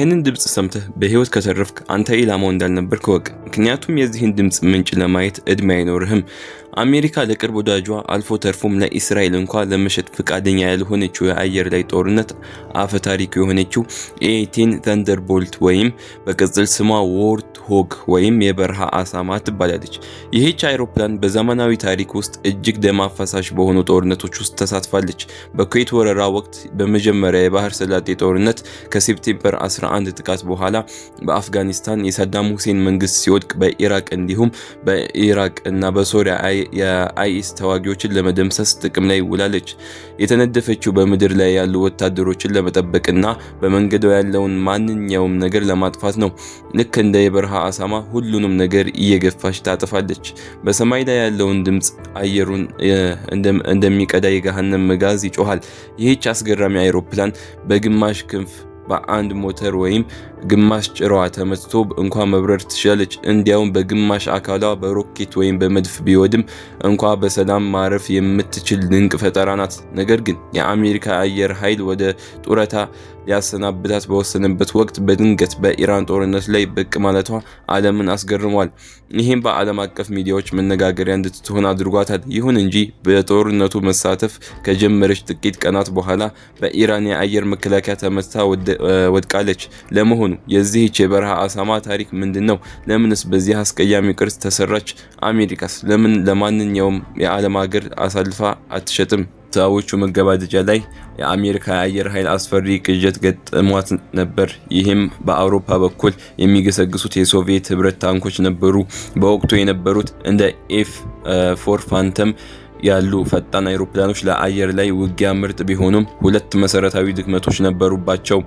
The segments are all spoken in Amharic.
ይህንን ድምፅ ሰምተህ በህይወት ከተረፍክ አንተ ኢላማው እንዳልነበርክ እወቅ። ምክንያቱም የዚህን ድምፅ ምንጭ ለማየት እድሜ አይኖርህም። አሜሪካ ለቅርብ ወዳጇ አልፎ ተርፎም ለኢስራኤል እንኳ ለመሸጥ ፈቃደኛ ያልሆነችው የአየር ላይ ጦርነት አፈ ታሪክ የሆነችው A-10 Thunderbolt ወይም በቅጽል ስሟ Warthog ወይም የበረሃ አሳማ ትባላለች። ይህች አይሮፕላን በዘመናዊ ታሪክ ውስጥ እጅግ ደም አፋሳሽ በሆኑ ጦርነቶች ውስጥ ተሳትፋለች። በኩዌት ወረራ ወቅት፣ በመጀመሪያ የባህር ሰላጤ ጦርነት፣ ከ September 11 ጥቃት በኋላ በአፍጋኒስታን የሳዳም ሁሴን መንግስት ሲወድቅ በኢራቅ፣ እንዲሁም በኢራቅ እና በሶሪያ የአይኤስ ተዋጊዎችን ለመደምሰስ ጥቅም ላይ ውላለች። የተነደፈችው በምድር ላይ ያሉ ወታደሮችን ለመጠበቅና በመንገዷ ያለውን ማንኛውም ነገር ለማጥፋት ነው። ልክ እንደ የበረሃ አሳማ ሁሉንም ነገር እየገፋች ታጠፋለች። በሰማይ ላይ ያለውን ድምፅ አየሩን እንደሚቀዳ የገሃነም መጋዝ ይጮሃል። ይህች አስገራሚ አይሮፕላን በግማሽ ክንፍ፣ በአንድ ሞተር ወይም ግማሽ ጭራዋ ተመትቶ እንኳ መብረር ትችላለች። እንዲያውም በግማሽ አካሏ በሮኬት ወይም በመድፍ ቢወድም እንኳ በሰላም ማረፍ የምትችል ድንቅ ፈጠራ ናት። ነገር ግን የአሜሪካ አየር ኃይል ወደ ጡረታ ሊያሰናብታት በወሰነበት ወቅት በድንገት በኢራን ጦርነት ላይ ብቅ ማለቷ ዓለምን አስገርሟል። ይህም በዓለም አቀፍ ሚዲያዎች መነጋገሪያ እንድትሆን አድርጓታል። ይሁን እንጂ በጦርነቱ መሳተፍ ከጀመረች ጥቂት ቀናት በኋላ በኢራን የአየር መከላከያ ተመትታ ወድቃለች። ለመሆኑ የዚህች የበረሃ አሳማ ታሪክ ምንድን ነው? ለምንስ በዚህ አስቀያሚ ቅርጽ ተሰራች? አሜሪካስ ለምን ለማንኛውም የዓለም ሀገር አሳልፋ አትሸጥም? ሰባዎቹ መገባደጃ ላይ የአሜሪካ የአየር ኃይል አስፈሪ ቅዠት ገጥሟት ነበር። ይህም በአውሮፓ በኩል የሚገሰግሱት የሶቪየት ህብረት ታንኮች ነበሩ። በወቅቱ የነበሩት እንደ F-4 Phantom ያሉ ፈጣን አይሮፕላኖች ለአየር ላይ ውጊያ ምርጥ ቢሆኑም ሁለት መሰረታዊ ድክመቶች ነበሩባቸው።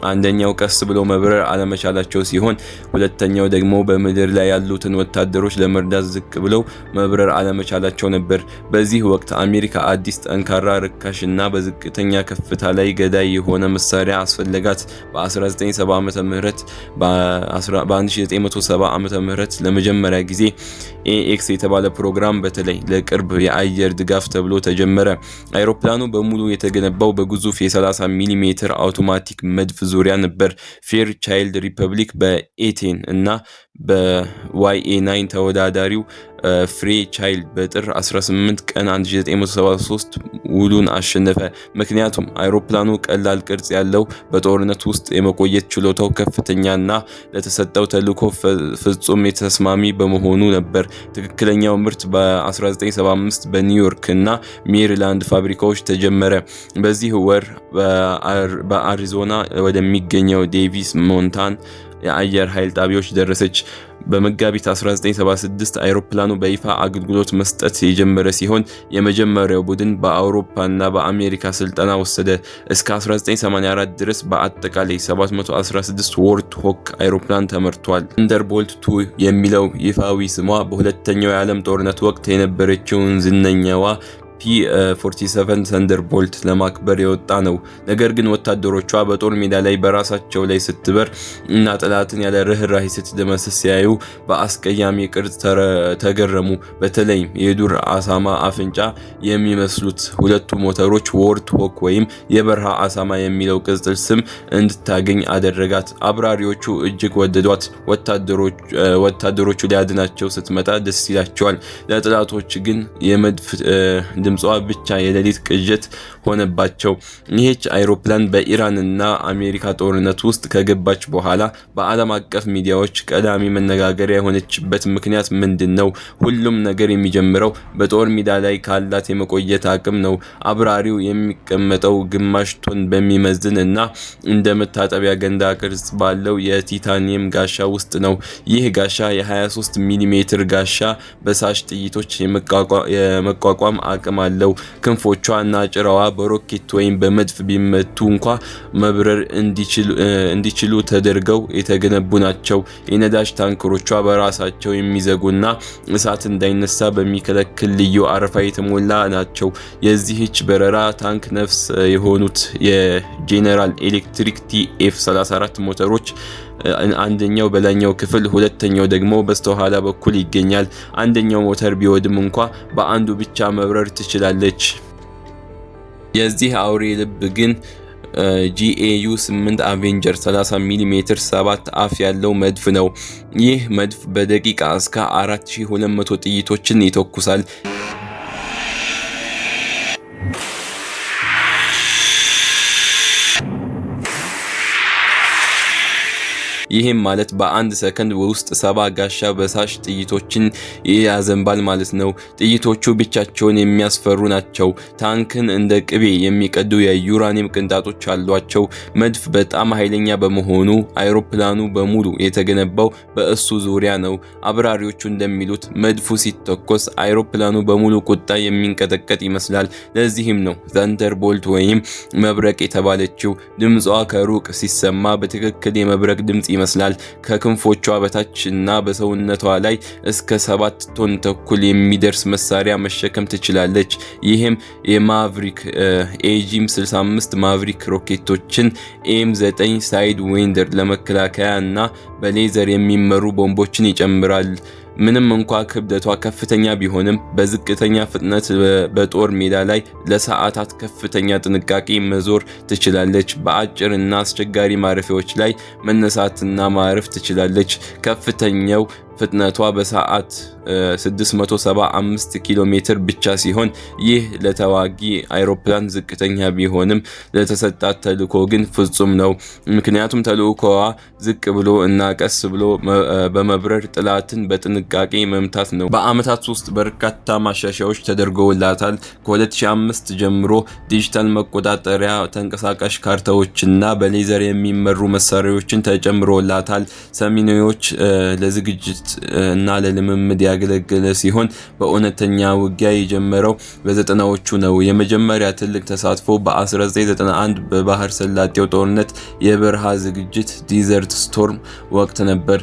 አንደኛው ቀስ ብሎ መብረር አለመቻላቸው ሲሆን፣ ሁለተኛው ደግሞ በምድር ላይ ያሉትን ወታደሮች ለመርዳት ዝቅ ብለው መብረር አለመቻላቸው ነበር። በዚህ ወቅት አሜሪካ አዲስ፣ ጠንካራ፣ ርካሽ እና በዝቅተኛ ከፍታ ላይ ገዳይ የሆነ መሳሪያ አስፈለጋት። በ1970 ዓመተ ምህረት በ1970 ዓመተ ምህረት ለመጀመሪያ ጊዜ AX የተባለ ፕሮግራም በተለይ ለቅርብ የአየር ድጋፍ ተብሎ ተጀመረ። አይሮፕላኑ በሙሉ የተገነባው በግዙፍ የ30 ሚሜ አውቶማቲክ መድፍ ዙሪያ ነበር። Fairchild Republic በ A-10 እና በ YA-9 ተወዳዳሪው Fairchild በጥር 18 ቀን 1973 ውሉን አሸነፈ። ምክንያቱም አይሮፕላኑ ቀላል ቅርጽ ያለው፣ በጦርነት ውስጥ የመቆየት ችሎታው ከፍተኛና ለተሰጠው ተልዕኮ ፍጹም ተስማሚ በመሆኑ ነበር። ትክክለኛው ምርት በ1975 በኒውዮርክ እና ሜሪላንድ ፋብሪካዎች ተጀመረ። በዚህ ወር በአሪዞና ወደሚገኘው ዴቪስ ሞንታን የአየር ኃይል ጣቢያዎች ደረሰች። በመጋቢት 1976 አይሮፕላኑ በይፋ አገልግሎት መስጠት የጀመረ ሲሆን የመጀመሪያው ቡድን በአውሮፓና በአሜሪካ ስልጠና ወሰደ። እስከ 1984 ድረስ በአጠቃላይ 716 Warthog አይሮፕላን ተመርቷል። Thunderbolt 2 የሚለው ይፋዊ ስሟ በሁለተኛው የዓለም ጦርነት ወቅት የነበረችውን ዝነኛዋ P-47 Thunderbolt ለማክበር የወጣ ነው። ነገር ግን ወታደሮቿ በጦር ሜዳ ላይ በራሳቸው ላይ ስትበር እና ጠላትን ያለ ርህራሄ ስትደመስስ ሲያዩ በአስቀያሚ ቅርጽ ተገረሙ። በተለይም የዱር አሳማ አፍንጫ የሚመስሉት ሁለቱ ሞተሮች Warthog ወይም የበረሃ አሳማ የሚለው ቅጽል ስም እንድታገኝ አደረጋት። አብራሪዎቹ እጅግ ወደዷት። ወታደሮቹ ሊያድናቸው ስትመጣ ደስ ይላቸዋል። ለጠላቶች ግን የመድፍ ድምጿ ብቻ የሌሊት ቅዠት ሆነባቸው። ይህች አይሮፕላን በኢራንና አሜሪካ ጦርነት ውስጥ ከገባች በኋላ በዓለም አቀፍ ሚዲያዎች ቀዳሚ መነጋገሪያ የሆነችበት ምክንያት ምንድን ነው? ሁሉም ነገር የሚጀምረው በጦር ሜዳ ላይ ካላት የመቆየት አቅም ነው። አብራሪው የሚቀመጠው ግማሽ ቶን በሚመዝን እና እንደ መታጠቢያ ገንዳ ቅርጽ ባለው የቲታኒየም ጋሻ ውስጥ ነው። ይህ ጋሻ የ23 ሚሜ ጋሻ በሳሽ ጥይቶች የመቋቋም አቅም አለው። ክንፎቿ እና ጭራዋ በሮኬት ወይም በመድፍ ቢመቱ እንኳ መብረር እንዲችሉ ተደርገው የተገነቡ ናቸው። የነዳጅ ታንከሮቿ በራሳቸው የሚዘጉና እሳት እንዳይነሳ በሚከለክል ልዩ አረፋ የተሞላ ናቸው። የዚህች በረራ ታንክ ነፍስ የሆኑት የ General Electric TF 34 ሞተሮች አንደኛው በላይኛው ክፍል፣ ሁለተኛው ደግሞ በስተኋላ በኩል ይገኛል። አንደኛው ሞተር ቢወድም እንኳ በአንዱ ብቻ መብረር ትችላለች። የዚህ አውሬ ልብ ግን GAU 8 Avenger 30 ሚሜ 7 አፍ ያለው መድፍ ነው። ይህ መድፍ በደቂቃ እስከ 4200 ጥይቶችን ይተኩሳል። ይህም ማለት በአንድ ሰከንድ ውስጥ 70 ጋሻ በሳሽ ጥይቶችን ያዘንባል ማለት ነው። ጥይቶቹ ብቻቸውን የሚያስፈሩ ናቸው። ታንክን እንደ ቅቤ የሚቀዱ የዩራኒየም ቅንጣቶች አሏቸው። መድፍ በጣም ኃይለኛ በመሆኑ አይሮፕላኑ በሙሉ የተገነባው በእሱ ዙሪያ ነው። አብራሪዎቹ እንደሚሉት መድፉ ሲተኮስ አይሮፕላኑ በሙሉ ቁጣ የሚንቀጠቀጥ ይመስላል። ለዚህም ነው Thunderbolt ወይም መብረቅ የተባለችው። ድምጿ ከሩቅ ሲሰማ በትክክል የመብረቅ ድምጽ ይመስላል። ከክንፎቿ በታች እና በሰውነቷ ላይ እስከ 7 ቶን ተኩል የሚደርስ መሳሪያ መሸከም ትችላለች። ይህም የ Maverick AGM 65 Maverick ሮኬቶችን፣ AIM 9 Sidewinder ለመከላከያ እና በሌዘር የሚመሩ ቦምቦችን ይጨምራል። ምንም እንኳ ክብደቷ ከፍተኛ ቢሆንም በዝቅተኛ ፍጥነት በጦር ሜዳ ላይ ለሰዓታት ከፍተኛ ጥንቃቄ መዞር ትችላለች። በአጭር እና አስቸጋሪ ማረፊያዎች ላይ መነሳትና ማረፍ ትችላለች። ከፍተኛው ፍጥነቷ በሰዓት 675 ኪሎ ሜትር ብቻ ሲሆን ይህ ለተዋጊ አይሮፕላን ዝቅተኛ ቢሆንም ለተሰጣት ተልዕኮ ግን ፍጹም ነው። ምክንያቱም ተልዕኮዋ ዝቅ ብሎ እና ቀስ ብሎ በመብረር ጠላትን በጥንቃቄ መምታት ነው። በአመታት ውስጥ በርካታ ማሻሻያዎች ተደርገውላታል። ከ2005 ጀምሮ ዲጂታል መቆጣጠሪያ፣ ተንቀሳቃሽ ካርታዎችና በሌዘር የሚመሩ መሳሪያዎችን ተጨምሮላታል። ሰሜናዊዎች ለዝግጅት እና ለልምምድ ያገለገለ ሲሆን በእውነተኛ ውጊያ የጀመረው በዘጠናዎቹ ነው። የመጀመሪያ ትልቅ ተሳትፎ በ1991 በባህር ሰላጤው ጦርነት የበረሃ ዝግጅት Desert Storm ወቅት ነበር።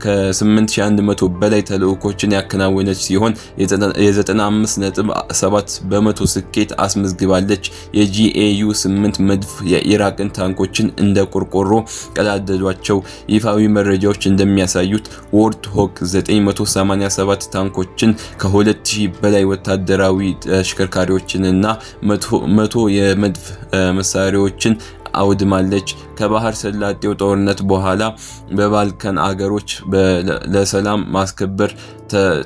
ከ8100 በላይ ተልዕኮችን ያከናወነች ሲሆን የ95.7% ስኬት አስመዝግባለች። የ GAU 8 መድፍ የኢራቅን ታንኮችን እንደ ቆርቆሮ ቀዳደዷቸው። ይፋዊ መረጃዎች እንደሚያሳዩት Warthog 987 ታንኮችን፣ ከ2000 በላይ ወታደራዊ ተሽከርካሪዎችን እና 100 የመድፍ መሳሪያዎችን አውድማለች። ከባህር ሰላጤው ጦርነት በኋላ በባልካን አገሮች ለሰላም ማስከበር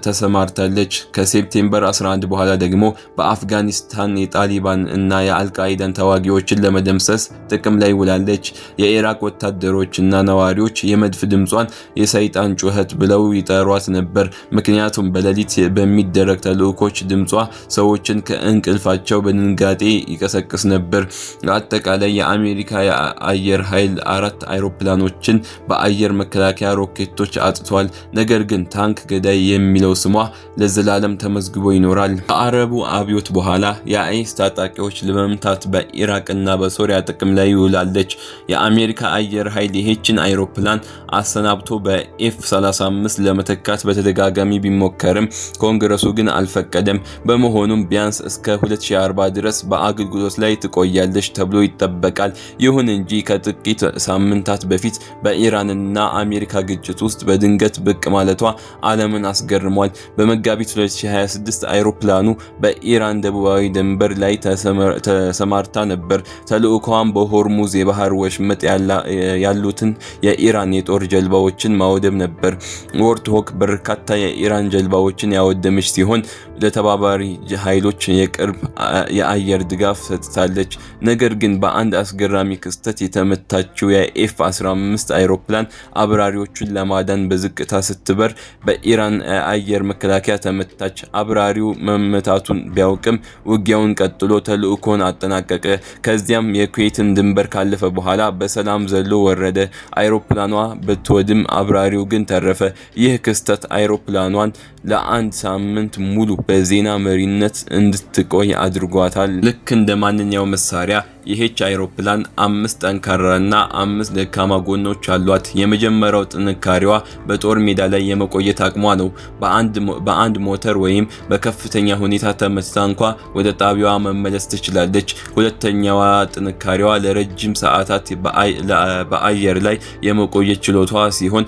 ተሰማርታለች። ከ September 11 በኋላ ደግሞ በአፍጋኒስታን የጣሊባን እና የአልቃይዳን ተዋጊዎችን ለመደምሰስ ጥቅም ላይ ውላለች። የኢራቅ ወታደሮች እና ነዋሪዎች የመድፍ ድምጿን የሰይጣን ጩኸት ብለው ይጠሯት ነበር። ምክንያቱም በሌሊት በሚደረግ ተልዕኮች ድምጿ ሰዎችን ከእንቅልፋቸው በድንጋጤ ይቀሰቅስ ነበር። አጠቃላይ የአሜሪካ የአየር ኃይል አራት አይሮፕላኖችን በአየር መከላከያ ሮኬቶች አጥቷል። ነገር ግን ታንክ ገዳይ የሚለው ስሟ ለዘላለም ተመዝግቦ ይኖራል። ከአረቡ አብዮት በኋላ የአይኤስ ታጣቂዎች ለመምታት በኢራቅና በሶሪያ ጥቅም ላይ ይውላለች። የአሜሪካ አየር ኃይል ይህችን አይሮፕላን አሰናብቶ በ F 35 ለመተካት በተደጋጋሚ ቢሞከርም ኮንግረሱ ግን አልፈቀደም። በመሆኑም ቢያንስ እስከ 2040 ድረስ በአገልግሎት ላይ ትቆያለች ተብሎ ይጠበቃል። ይሁን እንጂ ከጥቂት ሳምንታት በፊት በኢራንና አሜሪካ ግጭት ውስጥ በድንገት ብቅ ማለቷ ዓለምን አስገርሟል። በመጋቢት 2026 አይሮፕላኑ በኢራን ደቡባዊ ድንበር ላይ ተሰማርታ ነበር። ተልዕኳም በሆርሙዝ የባህር ወሽመጥ ያሉትን የኢራን የጦር ጀልባዎችን ማውደም ነበር። Warthog በርካታ የኢራን ጀልባዎችን ያወደመች ሲሆን ለተባባሪ ኃይሎች የቅርብ የአየር ድጋፍ ሰጥታለች። ነገር ግን በአንድ አስገራሚ ክስተት የተመታችው የ F 15 አይሮፕላን አብራሪዎቹን ለማዳን በዝቅታ ስትበር በኢራን የአየር መከላከያ ተመታች። አብራሪው መመታቱን ቢያውቅም ውጊያውን ቀጥሎ ተልዕኮን አጠናቀቀ። ከዚያም የኩዌትን ድንበር ካለፈ በኋላ በሰላም ዘሎ ወረደ። አይሮፕላኗ ብትወድም አብራሪው ግን ተረፈ። ይህ ክስተት አይሮፕላኗን ለአንድ ሳምንት ሙሉ በዜና መሪነት እንድትቆይ አድርጓታል። ልክ እንደ ማንኛውም መሳሪያ ይህች አይሮፕላን አምስት ጠንካራና አምስት ደካማ ጎኖች አሏት። የመጀመሪያው ጥንካሬዋ በጦር ሜዳ ላይ የመቆየት አቅሟ ነው። በአንድ ሞተር ወይም በከፍተኛ ሁኔታ ተመትታ እንኳ ወደ ጣቢያዋ መመለስ ትችላለች። ሁለተኛዋ ጥንካሬዋ ለረጅም ሰዓታት በአየር ላይ የመቆየት ችሎታዋ ሲሆን፣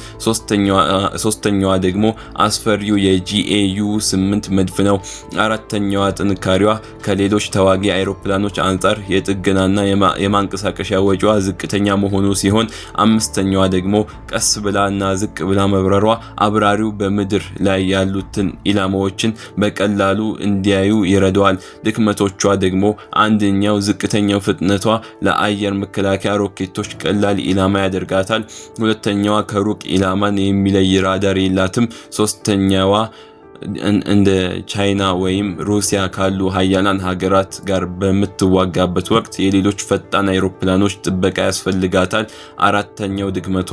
ሶስተኛዋ ደግሞ አስፈሪው የ GAU 8 መድፍ ነው። አራተኛዋ ጥንካሬዋ ከሌሎች ተዋጊ አይሮፕላኖች አንጻር የጥገናና የጥገናና የማንቀሳቀሻ ወጪዋ ዝቅተኛ መሆኑ ሲሆን፣ አምስተኛዋ ደግሞ ቀስ ብላና ዝቅ ብላ መብረሯ አብራሪው በምድር ላይ ያሉትን ኢላማዎችን በቀላሉ እንዲያዩ ይረዳዋል። ድክመቶቿ ደግሞ አንደኛው ዝቅተኛው ፍጥነቷ ለአየር መከላከያ ሮኬቶች ቀላል ኢላማ ያደርጋታል። ሁለተኛዋ ከሩቅ ኢላማን የሚለይ ራዳር የላትም። ሶስተኛዋ እንደ ቻይና ወይም ሩሲያ ካሉ ሀያላን ሀገራት ጋር በምትዋጋበት ወቅት የሌሎች ፈጣን አይሮፕላኖች ጥበቃ ያስፈልጋታል። አራተኛው ድክመቷ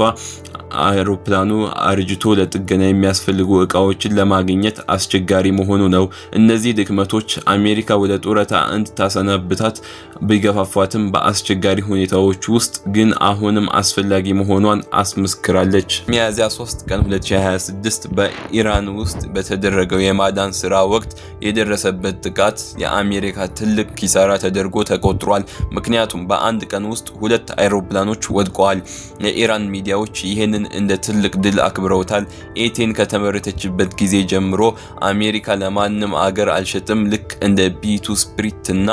አይሮፕላኑ አርጅቶ ለጥገና የሚያስፈልጉ እቃዎችን ለማግኘት አስቸጋሪ መሆኑ ነው። እነዚህ ድክመቶች አሜሪካ ወደ ጡረታ እንድታሰናብታት ቢገፋፏትም በአስቸጋሪ ሁኔታዎች ውስጥ ግን አሁንም አስፈላጊ መሆኗን አስመስክራለች። ሚያዝያ 3 ቀን 2026 በኢራን ውስጥ በተደረገው የማዳን ስራ ወቅት የደረሰበት ጥቃት የአሜሪካ ትልቅ ኪሳራ ተደርጎ ተቆጥሯል። ምክንያቱም በአንድ ቀን ውስጥ ሁለት አይሮፕላኖች ወድቀዋል። የኢራን ሚዲያዎች ይህንን እንደ ትልቅ ድል አክብረውታል። A-10 ከተመረተችበት ጊዜ ጀምሮ አሜሪካ ለማንም አገር አልሸጥም፣ ልክ እንደ B-2 Spirit እና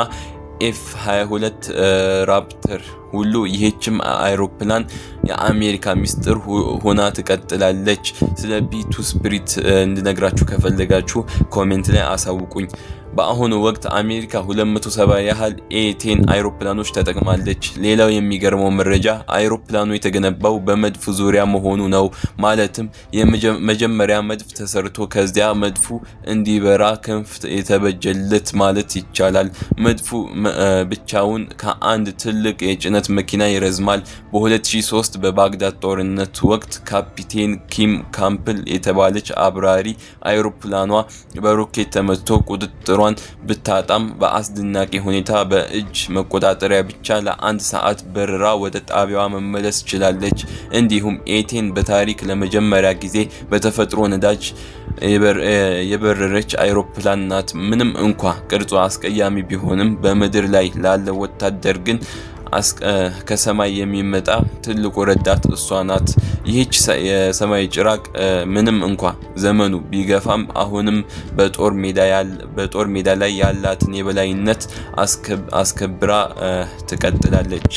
F 22 Raptor ሁሉ ይህችም አይሮፕላን የአሜሪካ ሚስጥር ሆና ትቀጥላለች። ስለ B-2 Spirit እንድነግራችሁ ከፈለጋችሁ comment ላይ አሳውቁኝ። በአሁኑ ወቅት አሜሪካ 270 ያህል A-10 አይሮፕላኖች ተጠቅማለች። ሌላው የሚገርመው መረጃ አይሮፕላኑ የተገነባው በመድፍ ዙሪያ መሆኑ ነው። ማለትም የመጀመሪያ መድፍ ተሰርቶ ከዚያ መድፉ እንዲበራ ክንፍ የተበጀለት ማለት ይቻላል። መድፉ ብቻውን ከአንድ ትልቅ የጭነት መኪና ይረዝማል። በ2003 በባግዳድ ጦርነት ወቅት ካፒቴን ኪም ካምፕል የተባለች አብራሪ አይሮፕላኗ በሮኬት ተመትቶ ቁጥጥሯን ብታጣም በአስደናቂ ሁኔታ በእጅ መቆጣጠሪያ ብቻ ለአንድ ሰዓት በርራ ወደ ጣቢያዋ መመለስ ችላለች። እንዲሁም A-10 በታሪክ ለመጀመሪያ ጊዜ በተፈጥሮ ነዳጅ የበረረች አይሮፕላን ናት። ምንም እንኳ ቅርጿ አስቀያሚ ቢሆንም በምድር ላይ ላለ ወታደር ግን ከሰማይ የሚመጣ ትልቁ ረዳት እሷ ናት። ይህች የሰማይ ጭራቅ ምንም እንኳ ዘመኑ ቢገፋም አሁንም በጦር ሜዳ ላይ ያላትን የበላይነት አስከብራ ትቀጥላለች።